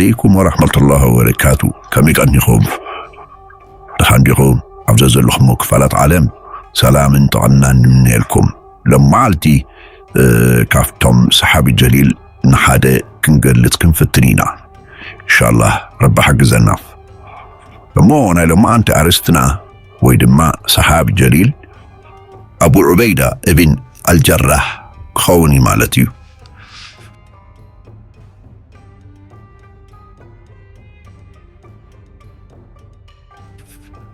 ዓለይኩም ወራህመቱላሂ ወበረካቱ። ከመይ ቀኒኹም? ደሓን ዲኹም? ኣብ ዘዘለኹሞ ክፋላት ዓለም ሰላምን ጥዕናን ንምነየልኩም። ሎም መዓልቲ፣ እ፣ ካብቶም ሰሓቢ ጀሊል ንሓደ ክንገልጽ ክንፍትን ኢና። ኢንሻላህ ረቢ ሓግዘና። እሞ ናይ ሎማዓንቲ ኣርእስትና ወይ ድማ ሰሓቢ ጀሊል ኣቡ ዑበይዳ እብን ኣልጀራሕ ክኸውን እዩ ማለት እዩ።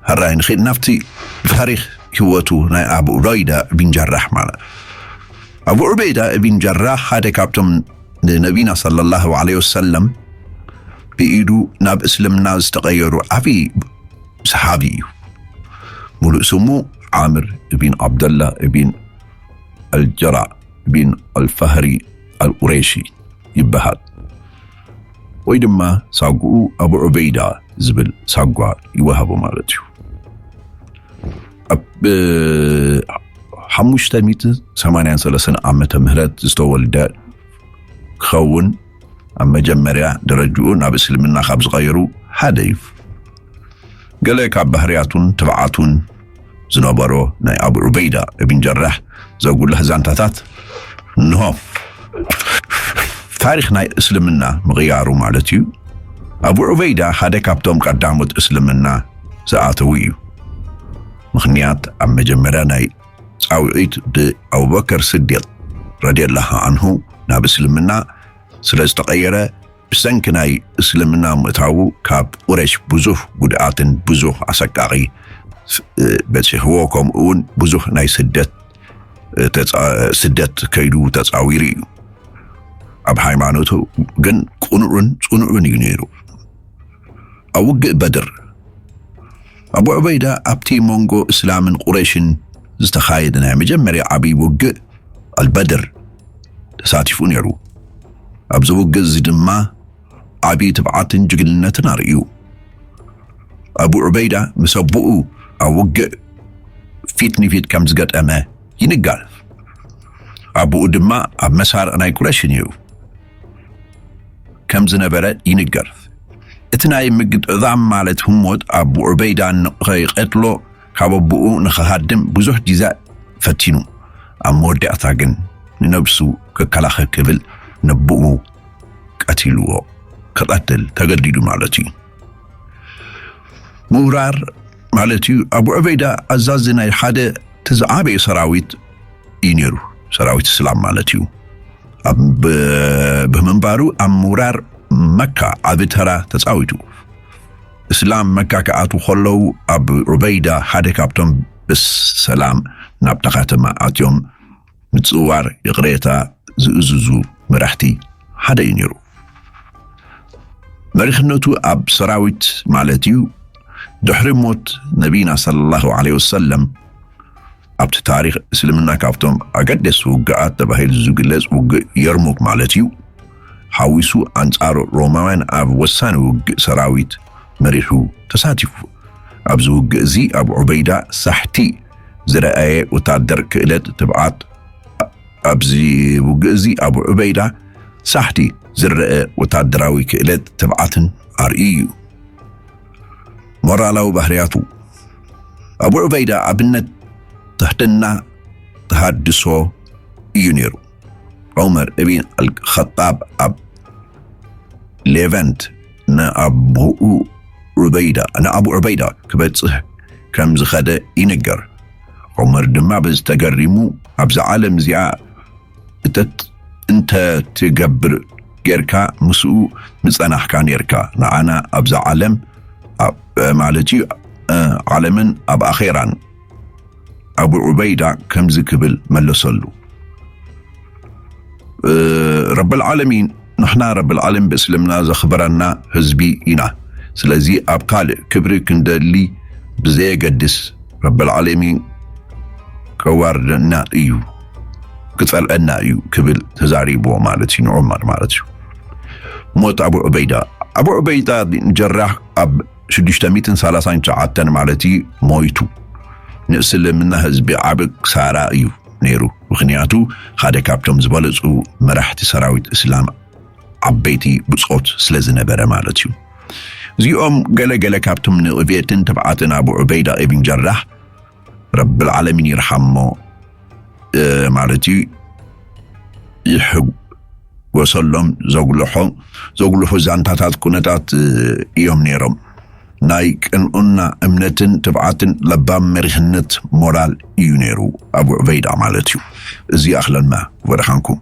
ሕራይ ንኺድ ናብቲ ታሪኽ ህይወቱ ናይ ኣቡ ዑበይዳ ቢን ጀራሕ ማለት። ኣቡ ዑበይዳ ቢን ጀራሕ ሓደ ካብቶም ንነቢና ሰለላሁ ዐለይሂ ወሰለም ብኢዱ ናብ እስልምና ዝተቐየሩ ዓብዪ ሰሓቢ እዩ። ሙሉእ ስሙ ዓምር እቢን ዓብደላ እቢን ኣልጀራ እቢን ኣልፋህሪ ኣልቁሬሺ ይበሃል። ወይ ድማ ሳጉኡ ኣቡ ዑበይዳ ዝብል ሳጓ ይወሃቦ ማለት እዩ። ኣብ ሓሙሽተ ሚእቲ ሰማንያን ሰለስተ ዓመተ ምህረት ዝተወልደ ክኸውን ኣብ መጀመርያ ደረጅኡ ናብ እስልምና ካብ ዝቐየሩ ሓደ እዩ። ገለ ካብ ባህርያቱን ትብዓቱን ዝነበሮ ናይ ኣቡ ዑበይዳ እብን ጀራሕ ዘጉልሕ ዛንታታት እንሆ። ታሪኽ ናይ እስልምና ምቕያሩ ማለት እዩ። ኣቡ ዑበይዳ ሓደ ካብቶም ቀዳሞት እስልምና ዝኣተዉ እዩ። ምኽንያት ኣብ መጀመርያ ናይ ጻውዒት ብኣቡበከር ስዲቕ ረዲየላሁ ዓንሁ ናብ እስልምና ስለ ዝተቐየረ ብሰንኪ ናይ እስልምና ምእታዉ ካብ ቁረሽ ብዙሕ ጉድኣትን ብዙሕ ኣሰቃቒ በጺሕዎ፣ ከምኡ እውን ብዙሕ ናይ ስደት ተጻ-፣ ስደት ከይዱ ተጻዊሩ እዩ። ኣብ ሃይማኖቱ ግን ቅኑዕን ጽኑዕን እዩ ነይሩ። ኣብ ውግእ በድር ኣቡ ዑበይዳ ኣብቲ መንጎ እስላምን ቁረይሽን ዝተኻየደ ናይ መጀመርያ ዓብዪ ውግእ ኣልበድር ተሳቲፉ ነይሩ። ኣብዚ ውግእ እዚ ድማ ዓብዪ ትብዓትን ጅግንነትን ኣርእዩ። ኣቡ ዑበይዳ ምስ ኣቦኡ ኣብ ውግእ ፊት ንፊት ከም ዝገጠመ ይንገር። ኣቦኡ ድማ ኣብ መሳርዕ ናይ ቁረይሽ ነይሩ ከም ዝነበረ ይንገር። እቲ ናይ ምግጥጣም ማለት ህሞት ኣቡ ዑበይዳ ንኸይቀትሎ ካብ ኣቦኡ ንኽሃድም ብዙሕ ግዜ ፈቲኑ። ኣብ መወዳእታ ግን ንነብሱ ክከላኸል ክብል ነቦኡ ቀቲልዎ፣ ክቐትል ተገዲዱ ማለት እዩ። ምውራር ማለት እዩ። ኣቡ ዑበይዳ ኣዛዚ ናይ ሓደ እቲ ዝዓበየ ሰራዊት እዩ ነይሩ፣ ሰራዊት እስላም ማለት እዩ። ኣብ፣ ብ-፣ ብምንባሩ ኣብ ምውራር መካ ዓቢ ተራ ተጻዊቱ። እስላም መካ ክኣትዉ ከለዉ፣ ኣቡ ዑበይዳ ሓደ ካብቶም ብሰላም ናብታ ከተማ ኣትዮም ምጽዋር ይቕሬታ ዝእዝዙ መራሕቲ ሓደ እዩ ነይሩ። መሪሕነቱ ኣብ ሰራዊት ማለት እዩ። ድሕሪ ሞት ነቢና ሰለላሁ ዐለይሂ ወሰለም፣ ኣብቲ ታሪኽ እስልምና ካብቶም ኣገደስቲ ውግኣት ተባሂሉ ዝግለጽ ውግእ የርሙክ ማለት እዩ፣ ሓዊሱ ኣንጻር ሮማውያን ኣብ ወሳኒ ውግእ ሰራዊት መሪሑ ተሳቲፉ። ኣብዚ ውግእ እዚ ኣቡ ዑበይዳ ሳሕቲ ዝረኣየ ወታደር ክእለት ትብዓት፣ ኣብዚ ውግእ እዚ ኣቡ ዑበይዳ ሳሕቲ ዝረአ ወታደራዊ ክእለት ትብዓትን ኣርእዩ እዩ። ሞራላዊ ባህርያቱ፣ ኣቡ ዑበይዳ ኣብነት ትሕትና ተሃድሶ እዩ ነይሩ። ዑመር እቢን ኣልኸጣብ ኣብ ሌቨንት ንኣቡኡ ዑበይዳ፣ ንኣቡ ዑበይዳ ክበጽሕ ከም ዝኸደ ይንገር። ዑመር ድማ በዚ ተገሪሙ፣ "ኣብዛ ዓለም እዚኣ እተት-፣ እንተ ትገብር ጌርካ፣ ምስኡ ምጸናሕካ ኔርካ። ንዓና ኣብዛ ዓለም፣ ኣብ፣ ማለት እዩ፣ እ፣ ዓለምን ኣብ ኣኼራን" ኣቡ ዑበይዳ ከምዚ ክብል መለሰሉ፣ እ፣ ረብል ዓለሚን፣ ንሕና ረብል ዓለሚን ብእስልምና ዘኽብረና ህዝቢ ኢና። ስለዚ ኣብ ካልእ ክብሪ ክንደሊ ብዘየገድስ፣ ረብል ዓለሚን ከዋርደና እዩ፣ ክጸልአና እዩ ክብል ተዛሪብዎ ማለት እዩ ንዑመር ማለት እዩ። ሞት ኣቡ ዑበይዳ። ኣቡ ዑበይዳ ጀራሕ ኣብ ሽዱሽተ ሚእትን ሰላሳን ትሽዓተን ማለት እዩ ሞይቱ። ንእስልምና ህዝቢ ዓቢ ክሳራ እዩ ነይሩ። ምኽንያቱ ሓደ ካብቶም ዝበለጹ መራሕቲ ሰራዊት እስላም ዓበይቲ ብጾት ስለ ዝነበረ ማለት እዩ። እዚኦም ገለ ገለ ካብቶም ንእብየትን ትብዓትን ኣቡ ዑበይዳ ኢብን ጀራሕ ረብል ዓለሚን ይርሓሞ ማለት እዩ ይሕጎሰሎም ዘጉልሖ ዘጉልሑ ዛንታታት ኩነታት እዮም ነይሮም። ናይ ቅንኡና እምነትን ትብዓትን ለባም መሪሕነት ሞራል እዩ ነይሩ ኣቡ ዑበይዳ ማለት እዩ። እዚ ኣኽለና ወደሓንኩም።